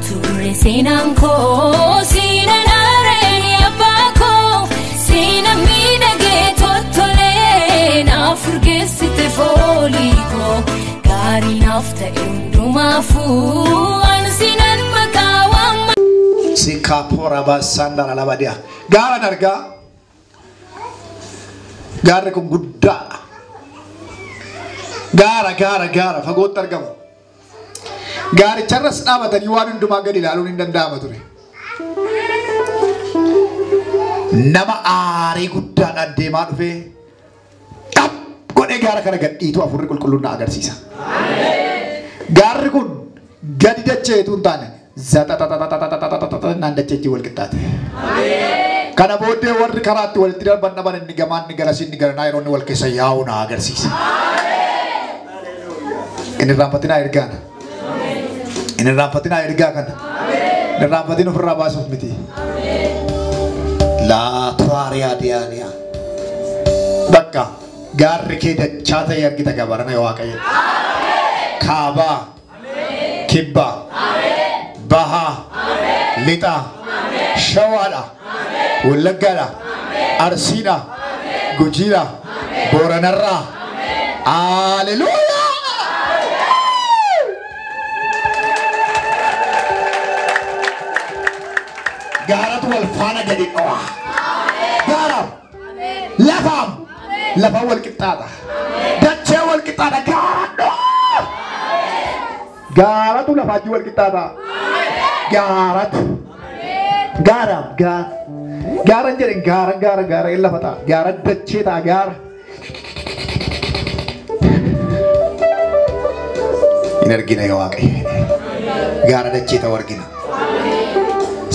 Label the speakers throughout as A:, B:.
A: Turre seenaan koo seenaan aaree abbaa koo seenaan miidhagee tottolee naaf urgeessite foolii koo gaarii naaf ta'e hundumaafuu an seenaan maqaa waamma.
B: Sikaapora baasaan dhala Gaara argaa. Gaarri kun guddaadha. Gaara gaara gaara fagootti argamu. Gaaricharras dhaabatanii waan hundumaa gadi ilaaluun hin danda'ama ture. Nama aarii guddaadhaan deemaa dhufee dhab godhee gaara kana gad dhiitu hafuurri qulqulluun na agarsiisa. Gaarri kun gadi dacheetu hin taane zaxaxaxaxaxaxaxaxaxa naan dacheetti wal qixxaate. Kana booddee warri karaatti walitti darban dhaban inni gamaan inni garasii inni garanaa yeroo inni wal keessa yaa'u na agarsiisa. Inni irraanfatinaa ergaa kana. Inni irraanfatinaa ergaa kana. Inni irraanfatin ofirraa baasuuf miti. Laa tuwaariyaa diyaaniyaa. Bakka gaarri kee dachaa ta'e argita gabarana Waaqayyo. Kaabaa, kibbaa, bahaa, lixaa, shawaadha. Wallaggaadha, Arsiidha, Gujiidha, Booranarraa. Haleluuyaa! Gaaratu wal faana gadi dho'a. Gaaraaf, lafaaf, lafa wal qixxaata. Dachee wal qixxaata. Gaara dho'a! Gaaratu lafaajii wal qixxaata. Gaaratu. Gaaraaf gaara. Gaara jedhan gaara gaara gaara hin lafa ta'a. Gaara dachee ta'a gaara. Hin argina yoo Waaqayyo. Gaara dachee ta'u argina.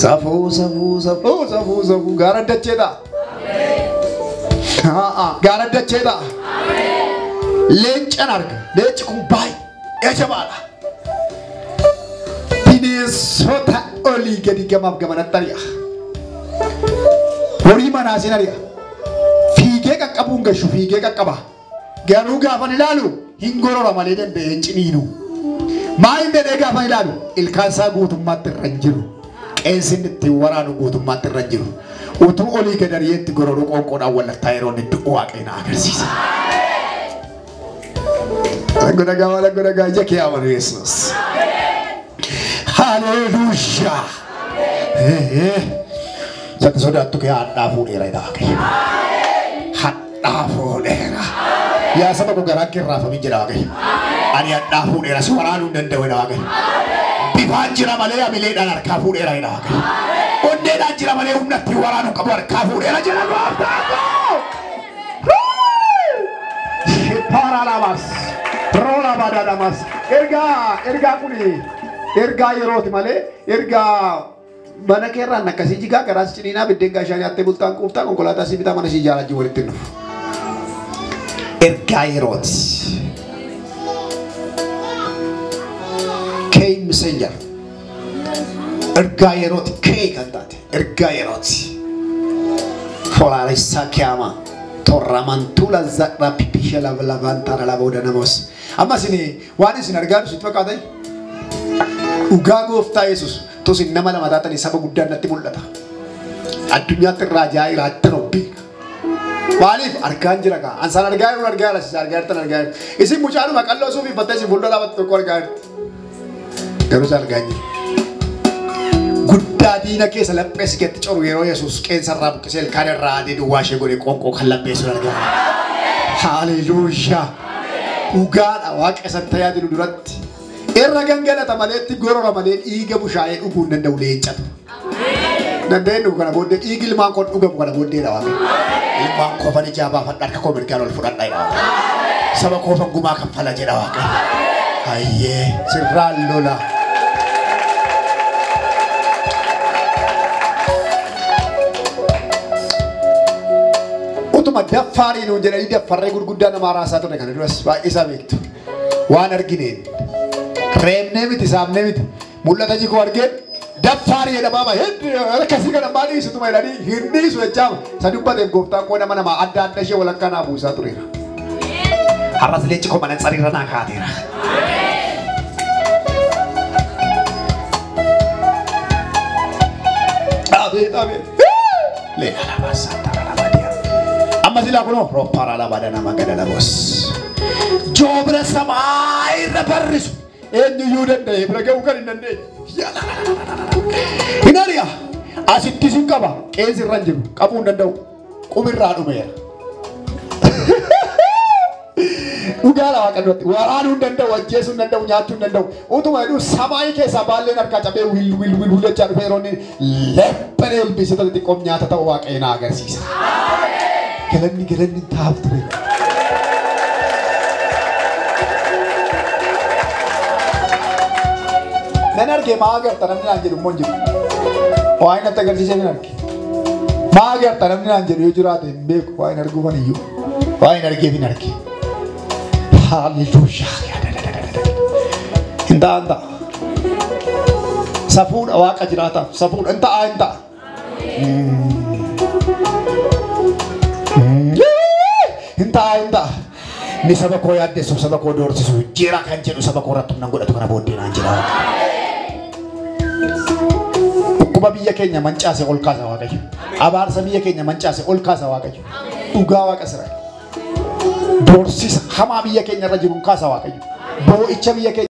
B: Safuu safuu safuu safuu safuu gaara dachee ta'a. Gaara dachee ta'a. Leencan arga. Leenci kun baay'ee jabaadha. Bineensota olii gadi gamaaf gamanatti ari'a. Horii manaa sin ari'a. Fiigee qaqqabuun gashu fiigee qaqqaba. Garuu gaafan ilaalu hin gorora malee danda'e hin ciniinu. Maa hin dedhee gaafan ilaalu ilkaan isaa guutummaatti irra hin jiru. Qeensi inni ittiin waraanu guutummaatti irra hin jiru. Utuu olii gad ari'eetti gororuu qoonqoodhaan wallattaa yeroo inni du'u Waaqayyo na agarsiisa. Godhagaa wala godhagaa ija kee amanu Yesuus. Haleluuyaa. Satti sodaattu kee hadhaa fuudheera jedha Waaqayyo. Hadhaa fuudheera. Yaa saba koo garaan kee raafamin jedha Waaqayyo. Ani hadhaa fuudheera si waraanuu hin danda'u jedha Waaqayyo. Bifaan jira malee amileedhaan harkaa fuudheera jedha Waaqayyo. Onneedhaan jira malee humna ittiin waraanuu qabu harkaa fuudheera jedha gooftaan koo. Shippaaraalamas. Roolabaadaadhamas. Ergaa ergaa kuni ergaa yerooti malee ergaa mana keerraan akkasii jigaa garaas ciniinaa biddeen gaashaa nyaattee bultaan quuftaa konkolaataa si bitaa mana si ijaaraa jiru walitti dhufu. Ergaa yerooti. Kee messenger. Ergaa yerooti kee kan taate ergaa yerooti. Folaalessaa kiyaama torramantuula zaqra pipisha lavantaara labooda namos. Amma isin waan isin argaa jirtu sitti fakkaata? Dhugaa gooftaa Yesuus tosin nama lama taatanii saba guddaan natti mul'ata. Addunyaatti irraa ajaa'ibaa robbi. Maaliif argaan jira kaa? Ansaan argaa jiru argaa jira, isin argaa jirtan argaa jirtu. Isin mucaanuma qalloo suufii uffattee isin fuuldura dhaabattu tokko argaa jirtu. Garuu isa argaa hin jiru. Guddaa diina keessa laphee si keetti coru yeroo Yesuus qeensa irraa buqqisee ilkaan irraa adii duwwaa ishee godhe qoonqoo kan laphee sun argaa. Haleluuyaa. Dhugaadha Waaqa isan tajaajilu duratti. Irra gangalata maleetti gorora malee dhiiga bushaayee dhuguu hin danda'u leencatu. Dandeenyu kana booddee dhiigi ilmaan koo dhugamu kana booddeedha Waaqayyo. Ilmaan koofan ijaa baafadha harka koo mirgaan ol fudhadha jedha Waaqayyo. Saba koofan gumaa kaffala jedha Waaqayyo. Hayyee sirraan lola. Utuma daffaarii nuun jedhanii daffarree gurguddaa namaa raasaa ture kana duras baay'ee isaa beektu. Waan argineen reebnee miti saamnee miti mul'ata jikoo argeen daffaarii jedhamaa hedduu akkasii kana maa dhiisutuma jedhanii hin dhiisu jechaama. Isa dubbateef gooftaan koo nama namaa adda adda ishee walakkaa naa buusaa tureera. Har'as leenci koo mana tsariirra naa kaateera. Abeet abeet. Leela basaata. Amma silaa kunoo rooppaara labaadha nama gada labos. Joobira samaa irra barrisu eenyuyyuu danda'e bira ga'uu kan hin dandeenye. Hin ari'a asitti sin qaba qeensi irra hin jiru qabuu hin danda'u qumirraa dhumeera. Dhugaadha Waaqayyotti waraanuu hin danda'u ajjeesuu hin danda'u nyaachuu hin danda'u utuma jedhu samaayii keessaa baalleen harkaa cabee wil wil wil jechaa dhufe yeroo inni lephee ilbiisota xixiqqoof nyaata ta'u Waaqayyo na agarsiisa. Galanni galanni taaf ture. Nan arge maa agarta namni naan jedhu immoo hin jiru. Waa inni natti agarsiisee nan arge. Maa agarta namni naan jedhu yoo jiraate hin beeku waa inni arguufan iyyuu. Waa inni argeef hin arge. Hallelujah. Hin ta'a hin ta'a. Safuudha Waaqa jiraataaf safuudha hin ta'a hin ta'a. Hin ta'a hin ta'a. Inni saba koo yaaddessuuf saba koo doorsisuuf jira kan jedhu saba koo irratti humna godhatu kana booddee naan jira. Dhukkuba biyya keenya mancaase ol kaasa Waaqayyo. Abaarsa biyya keenya mancaase ol kaasa Waaqayyo. Dhugaa Waaqa sira. Doorsisa hamaa biyya keenya irra jiru kaasa Waaqayyo. Boo'icha biyya keenya.